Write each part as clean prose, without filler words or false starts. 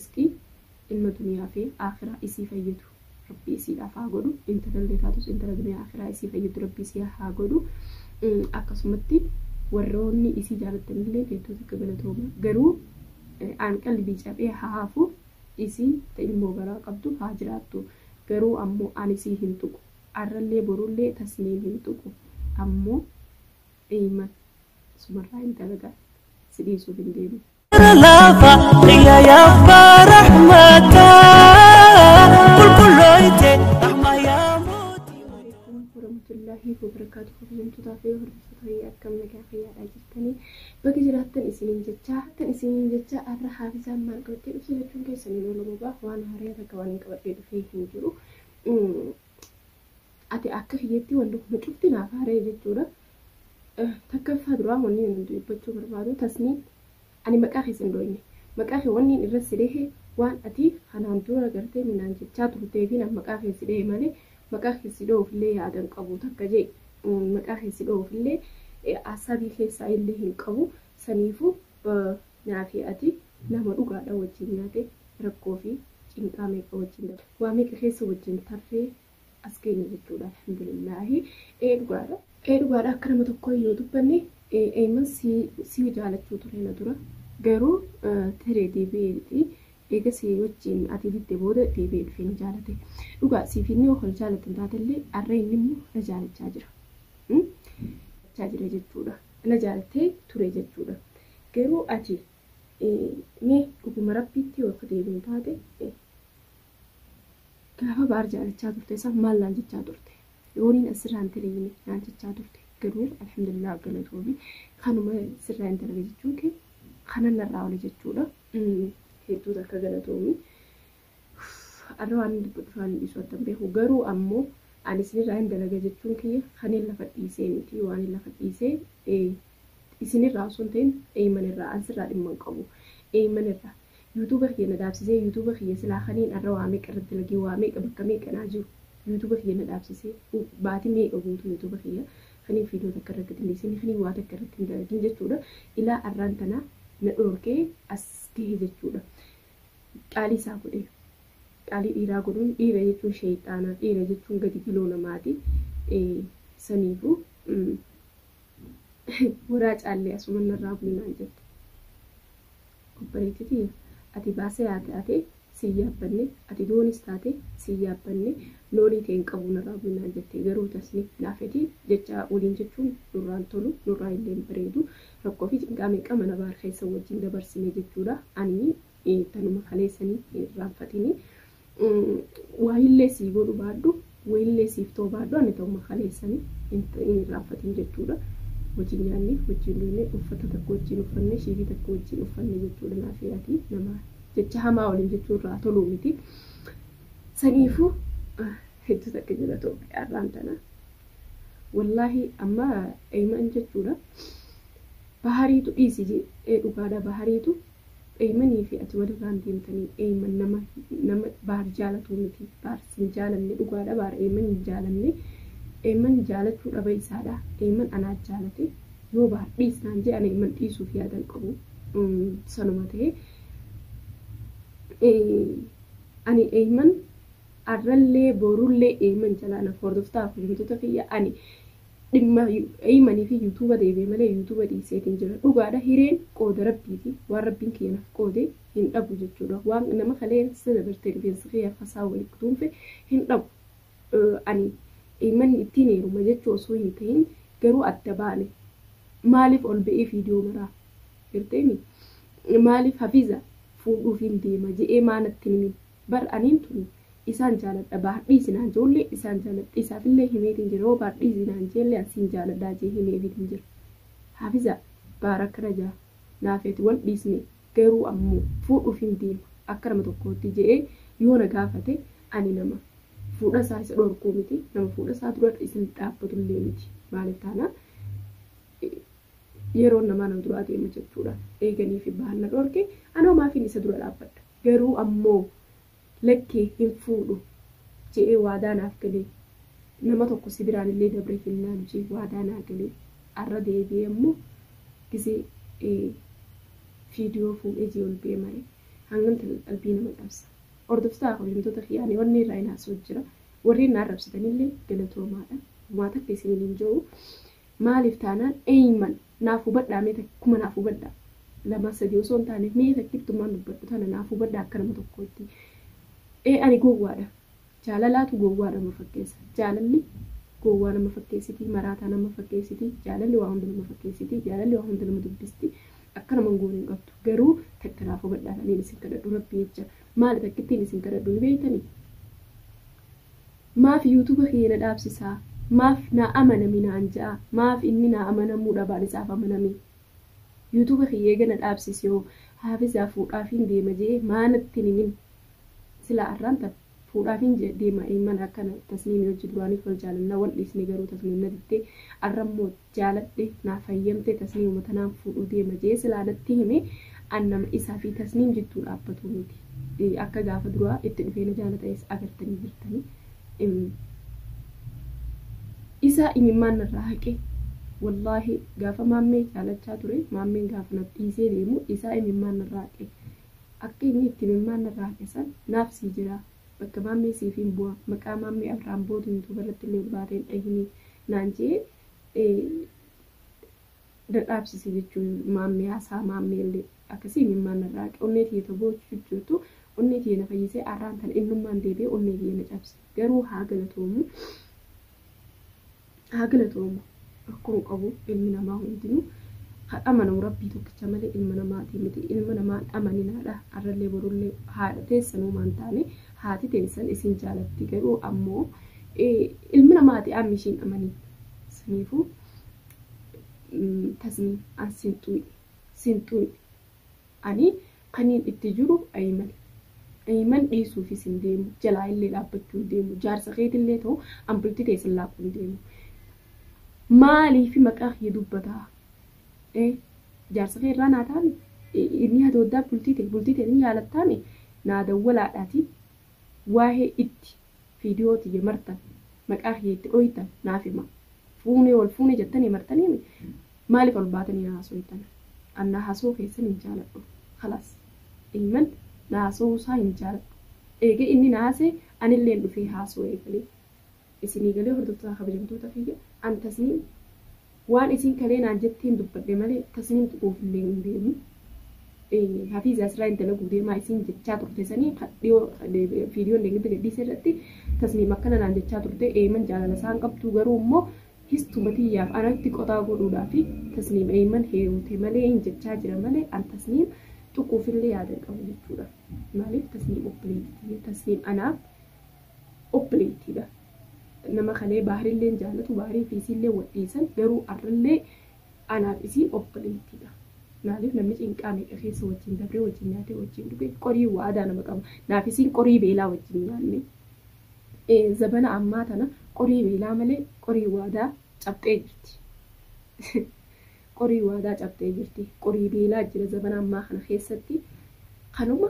Rizqii ilma duniyaa fi akhiraa isii fayyadu Rabbi isiidhaaf haa godhu. Intalallee taatus intala duniyaa akhiraa isii fayyadu Rabbi isii haa godhu. Akkasumatti warroonni isii jaalattanillee hedduu takka galatooma. Garuu aan qalbii cabee haa hafu, isiin ta ilmoo garaa qabdu haa jiraattu. Garuu ammoo ani isii hin tuqu. Arrallee borullee Tasniim hin tuqu. Ammoo Eeyman sumarraa hin dalagaa si dhiisuuf hin deemu. Lafa xiyya yabbaa rahmataa qulqullooyte rahmaa yaa mootii. Alaikum warahmatullahi wabarakatuh. Kabajamtootaa fi hordoftoota, akkam nagaa fayyaadhaa jirtanii? Bakka jiraattan isiniin jecha tan isiniin jecha, har'a Haafizaan maal qabattee dhufte jechuun keessaniin oolamu ba'a. Waan haaraa takka waan hin qabadhee dhufee hin jiru. Ati akka kiyyetti wanti kun cufti naaf haaree jechuudha. Takkaffaa duraa wanni ani dubbachuu barbaadu, Tasniin, ani maqaa keessa hin dhoyne. Maqaa kee wanni irra si dhehe waan ati kanaan dura gartee minaan jechaa turtee fi maqaa kee si dhehe malee maqaa kee si dho'uuf illee yaadan qabu takka jee, maqaa kee si dho'uuf illee asabii keessaa illee hin qabu. Saniifuu naafi ati nama dhugaadha, wajjin nyaate, rakkoo fi cinqaa meeqa wajjin dabre, waa meeqa keessa wajjin tarree as keenya jechuudha. Alhamdulillaahi, ee dhugaadha. Ee dhugaadha, akka nama tokko yoo dubbanne Eeman si jaalachuu ture na dura, garuu taree deebi'eeti eega si wajjin ati didde booda deebi'ee dhufee na jaalate. Dhugaa siif inni yoo kan jaalatan taatellee, arra inni immoo na jaalachaa jira. Jaalachaa jira jechuudha. Na jaalattee ture jechuudha. Garuu ati mee dhuguma Rabbiitti yoo deebiin taate, gaafa baar jaalachaa turte san maal naan jechaa turte? Yooniin asirraa hin teleeyine naan jechaa turte. Garuu alhamdulillah, galatoomi, kanuma sirraa hin dalage jechuun kee kanan narraa oole jechuudha. Hedduu takka galatoomi. Arra waan dubbadhu waan dhiisu addan beeku. Garuu ammoo ani isinirraa hin dalaga jechuun kiyya kanneen lafa dhiisee miti. Waan lafa dhiisee isinirraa osoo hin ta'in Eeyman irraa, an sirraa dhimma hin qabu. Eeyman irraa YouTube kiyya na dhaabsisee, YouTube kiyya silaa kaniin arra waa meeqa irratti dalagee, waa meeqa bakka meeqa naa jiru, YouTube kiyya na dhaabsisee baatii meeqa guutuu YouTube kiyya kaniin viidiyoo takka irratti hin dhiisin, kaniin waa takka irratti hin dalagin jechuudha. Ilaa arraan tana na dhoorkee as gahe jechuudha. Qaalii isaa godhee qaalii dhiiraa godhuun, dhiira jechuun sheeyxaana, dhiira jechuun gadi giloo namaati. Saniifuu waraa caallee asuma narraa bu'inaan jette. Obboleettii tiyya, ati baasee haa taate si yaabbanne, ati doonis taate si yaabbanne, loolii ta'e hin qabu, narraa bu'inaan jette. Garuu Tasni naafetii jecha waliin jechuun nurraan tolu, nurraa illee hin bareedu. Rakkoo fi cinqaa meeqa mana baar keessa wajjin dabarsine jechuudha. Ani tanuma kaleessanii hin irraanfatini. Waayillee sii godhu baadhu, wayillee siif ta'u baadhu, ani ta'uma kaleessanii hin irraanfatin jechuudha. Wajjin nyaanne, wajjin duune, uffata tokko wajjin uffanne, shiifii tokko wajjin uffanne jechuudha. Naafii ati nama jecha hamaa waliin jechuu irraa toluu miti. Saniifuu hedduu takka jala har'aan tana. Wallaahi amma Eeyman jechuudha. Bahariitu dhiisi jedhee, dhugaadha, Bahariitu Eeymanii fi ati walirraan deemtanii, Eeyman nama Bahar jaalatu miti. Bahar sin jaalanne, dhugaadha, Bahar Eeyman hin jaalanne. Eeyman jaalachuu dhaba isaadha. Eeyman anaa jaalate. Yoo Bahar dhiisnaan jee, ana Eeyman dhiisuuf yaadan qabu. Sanuma ta'e. Ani Eeyman arrallee borullee Eeyman jalaa naaf hordoftaa hojjettoota kiyya, ani dhimma Eeymanii fi YouTube deebi'e malee YouTube dhiiseetiin jira. Dhugaadha, hireen qooda Rabbiiti. Waan Rabbiin kiyya naaf qoode hin dhabu jechuudha. Waan nama kaleessa dabartee rifeensa kiyya fasaa walitti tuunfe hin dhabu. Ani Eeyman ittiin heeruma jechuu osoo hin ta'in, garuu adda baane. Maaliif ol ba'ee viidiyoo maraa? Garteemi? Maaliif Hafiza fuudhuuf hin deema je'ee maanatti himin? Bar aniin tun isaan jaaladha, Bahar dhiisinaan ijoollee isaan jaaladha, isaafillee himeetiin jira. Yoo Bahar dhiisinaan jeellee asiin jaaladhaa jee himeefiitiin jira. Hafiza Bahar akkana jaa naafeeti wal dhiisne, garuu ammoo fuudhuuf hin deema akka nama tokkootti je'ee yoo na gaafate, ani nama fuudha isaa isa dhorkuu miti, nama fuudha isaa dura isin dhaabbatullee miti. Maaliif taanaan yeroo namaa nama duraa deema jechuudha. Eeganii fi Bahar na dhorke, anoo maafiin isa dura dhaabbadha? Garuu ammoo lakkee hin fuudhu je'ee waadaa naaf galee, nama tokko si biraan illee dabree hin laalu jee waadaa naa galee, arra deebi'ee ammoo gisee viidiyoo fuudhee jee ol ba'ee maree Hangam qalbii nama cabsa. Hordoftoota kabajamtoota kiyyaanii wanni irraa hin haasoo jira. Warreen na arrabsitanillee galatoomaadha. Uumaa takka isiniin hin jiru. Maaliif taanaan eeyman naaf hubadhaa mee takkuma naaf hubadhaa. 2 3 osoo hin taane mee takkittummaan dubbadhu tana naaf hubadhaa akka nama tokkootti. Ee ani gowwaadha. Jaalalaatu gowwaa nama fakkeessa. Jaalalli gowwaa nama fakkeessiti, maraataa nama fakkeessiti, jaalalli waa hunda nama fakkeessiti, jaalalli waa hunda nama dubbisti. Akka nama hin goone hin qabdu. Garuu takka naaf hubadhaa taniin isin kadhadhu rabbi jecha. Maali takkittiin isin kadhadhu ni beektanii? Maaf yuutuuba kiyya na dhaabsisaa? Maaf naa amanami naan ja'a? Maaf inni naa amanamuu dhabaan isaaf amaname? Yuutuuba kiyya eega na dhaabsise hoo haafizaa fuudhaafiin deema je'ee maa natti hin himin? Silaa arraan tan fuudhaafiin deema eeyman akkana tasniimii wajji duraanis wal jaalanna wal dhiisne garuu tasniim na diddee arrammoo jaaladhe naaf hayyamte tasniimuma tanaan fuudhuu deema je'ee silaa natti hime an nama isaa fi tasniim jidduu dhaabbatuu miti. Akka gaafa duraa itti dhufee na jaalatanis agartanii jirtanii. Isaa imimmaan narraa haqe. Wallaahi gaafa maammee jaalachaa ture maammeen gaafa na dhiisee deemu isaa imimmaan narraa haqe. Akka inni itti imimmaan narraa haqe san naaf sii jira. Bakka maammee siif hin bu'a. Maqaa maammee Abrahaam bootu yuutuuba irratti illee ol baatee hin dhahinii naan jee na dhaabsise jechuun maammee haasaa maammee illee akkasii imimmaan narraa haqe. Onnee tiyya ta boochu jirtu onnee tiyya na fayyisee arraan tana innummaan deebi'ee onnee tiyya na cabse. Garuu haa galatoomu. Haa galatoomu. Rakkoo hin qabu ilmi namaa hundinuu kan amanamu rabbii tokkicha malee ilma namaatii miti. Ilma namaa hin amaninaadha. Arrallee borullee haadha teessanuu maan taane haati teessan isin jaalatti garuu ammoo ilmi namaati ammi ishiin amanin. Saniifuu tasniim an sin xuyne sin xuyne ani kaniin itti jiru ayman ayman dhiisuufis hin deemu jalaa illee dhaabbachuu hin deemu jaarsa keetillee ta'u an bultii teessan laaquu hin deemu. Maaliif maqaa kiyya dubbataa? Jaarsa kee irraa naa taame inni hati waddaa bultii ta'e bultii ta'e ni yaalattaame naa dawwalaadhaati waa'ee itti viidiyoo tiyya martan maqaa kiyya itti dhoytan naaf hima. Fuunee wal fuunee jettanii martanii maaliif ol baatanii na haasooytan? An na haasoo keessan hin jaaladhu. Khalaas. Ilman na haasoo isaa hin jaaladhu. Eega inni na haasee anilleen dhufee haasoo eegalee. Isinii galee hordoftoota kabajamtoota kiyya an tasniim waan isin kalee naan jetteen dubbadhe malee tasniim tuquuf illee hin deemu. Hafiiza asirraa hin dalaguu deemaa isin jechaa turte sanii dhiyoo viidiyoon deeggarta gadhiise irratti tasniim akkana naan jechaa turte eeman jaalala isaan qabdu garuu immoo histuma tiyyaaf anatti qotaa godhuudhaa fi tasniim eeman heerumte malee hin jechaa jira malee an tasniim tuquufillee yaada hin qabu jechuudha. Maaliif tasniim obboleettii tasniim anaaf obboleettiidha. Nama kalee baahirillee jaalatu baahirii fi isiillee wal dhiisan garuu arrallee anaaf isiin obboleettiidha. Maaliif namni cinqaa meeqa keessa wajjin dabree wajjin nyaatee wajjin dhuge qorii waadaa nama qaba. Naaf isiin qorii beelaa wajjin nyaanne. Zabana ammaa tana qorii beelaa malee qorii waadaa cabxee jirti. Qorii waadaa cabxee jirti. Qorii beelaa jira zabana ammaa kana keessatti. Kanuma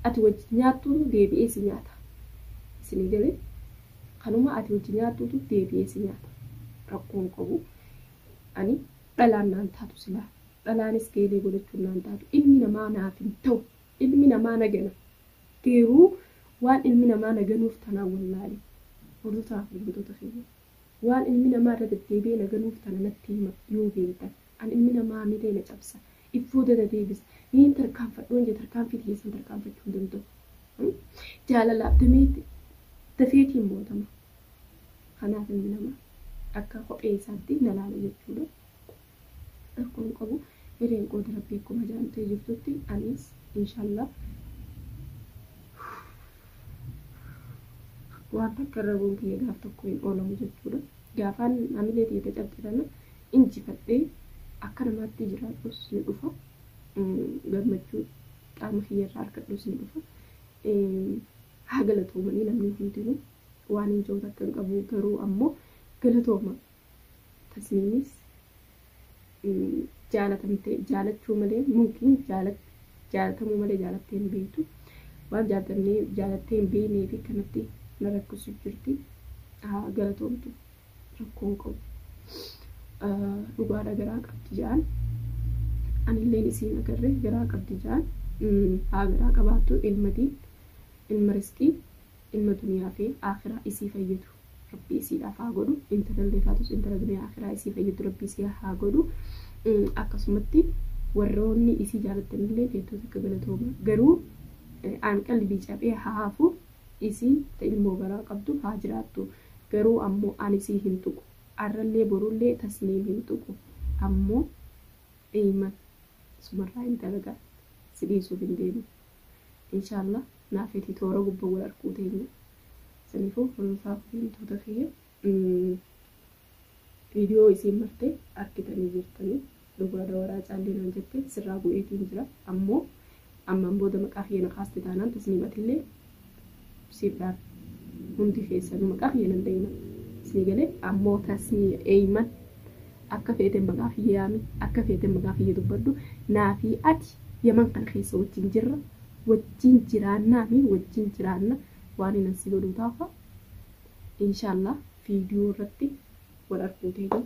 ati wajjin nyaattuutu deebi'ee si nyaata. Isinii galee kanuma ati wajjin nyaattuutu deebi'ee si nyaata. Rakkoon qabu. Ani dhalaan naan taatu silaa. Dhalaanis geelee godhachuun naan taatu. Ilmi namaa naaf hin ta'u. Ilmi namaa na gana. Garuu waan ilmi namaa na ganuuf tanaan wallaale. Hordoftoota kabajamtoota kiyya. Waan ilmi namaa irra deddeebi'ee na ganuuf tana natti hima yoo beektan. An ilmi namaa hamilee na cabsa. Iffoo dada deebisa. Niin tarkaanfadhu hin tarkaanfii tiyya san tarkaanfachuu hin danda'u. Jaalalaaf dafeetiin mootama. Kanaaf ilmi namaa akka kophee isaatti na laala jechuudha. Rakkoon qabu hireen qooda rabbii akkuma jaamtee jirtutti anis inshallah waan takka irra bu'uun kiyya gaaf tokko hin oolamu jechuudha. Gaafaan hamilee tiyya cabxe tana injifadhee akka namaatti jiraadhus ni dhufa. Gammachuu qaama kiyya irraa argadhus ni dhufa. Haa galatoomanii namni hundinuu waan hin jiru takka hin qabu garuu ammoo galatooma tasniimis jaalatamtee jaalachuu malee mumkin jaalatamuu malee jaalattee hin beektu. Waan jaalatamnee jaalattee hin beeknee fi kanatti na rakkisu jirti. Haa galatoomtu rakkoon qabu. Dhugaadha garaa qabdi ja'an. Anilleen isiin agarree garaa qabdi ja'an. Haa garaa qabaattu ilmatiin ilma riskii ilma duniyaa fi akhiraa isii fayyadu rabbi isiidhaaf haa godhu. Intalallee taatus intala duniyaa akhiraa isii fayyadu rabbi isii haa godhu. Akkasumatti warroonni isii jaalattanillee hedduu takka galatooma. Garuu aan qalbii cabee haa hafu, isiin ta ilmoo garaa qabdu haa jiraattu. Garuu ammoo ani isii hin tuqu. Arrallee borullee Tasniim hin tuqu. Ammoo Eeyman sumarraa hin dalagaa si dhiisuuf hin deemu. Inshaallah naafetii toora gubbaa wal arguu teenya. Saniifuu hordofaa hojjettoota kiyya viidiyoo isiin marte argitanii jirtanii dhugaadha waraa caallee naan jette sirraa bu'eetiin jira. Ammoo ammaan booda maqaa kiyya na kaaste taanaan Tasniimatillee siif dhaaba. Hundi keessanuu maqaa kiyya nan dayina. Isinii galee ammoo Tasnii Eeyman akka feeten maqaa kiyya yaami, akka feeten maqaa kiyya dubbadhu, naafii ati Yaman kana keessa wajjin jirra, wajjin jiraannaa fi wajjin jiraanna waan inni si godhuu taafa. Inshaallah viidiyoo irratti wal arguu teenya.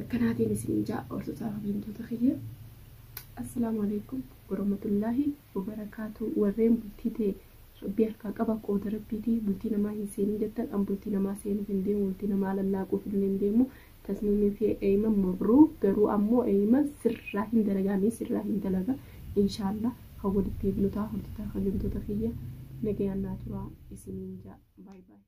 Akkanaatiin isin jaa hordoftoota kabajamtoota kiyya. Assalaamu alaikum warahmatullaahi wabarakaatu. Warreen bultii ta'e rabbii harkaa qaba, qooda rabbiitii bultii namaa hin seenin jettan, an bultii namaa seenuuf hin deemu, bultii namaa lallaaquuf illee hin deemu. Tasniimii fi Eeyman mabruu. Garuu ammoo Eeyman sirraa hin dalagaamii sirraa hin dalaga. Inshaallah kan walitti deebinu ta'a. Hordoftoota kabajamtoota kiyya nagayaan naa turaa isiniin jaa. Baay baay.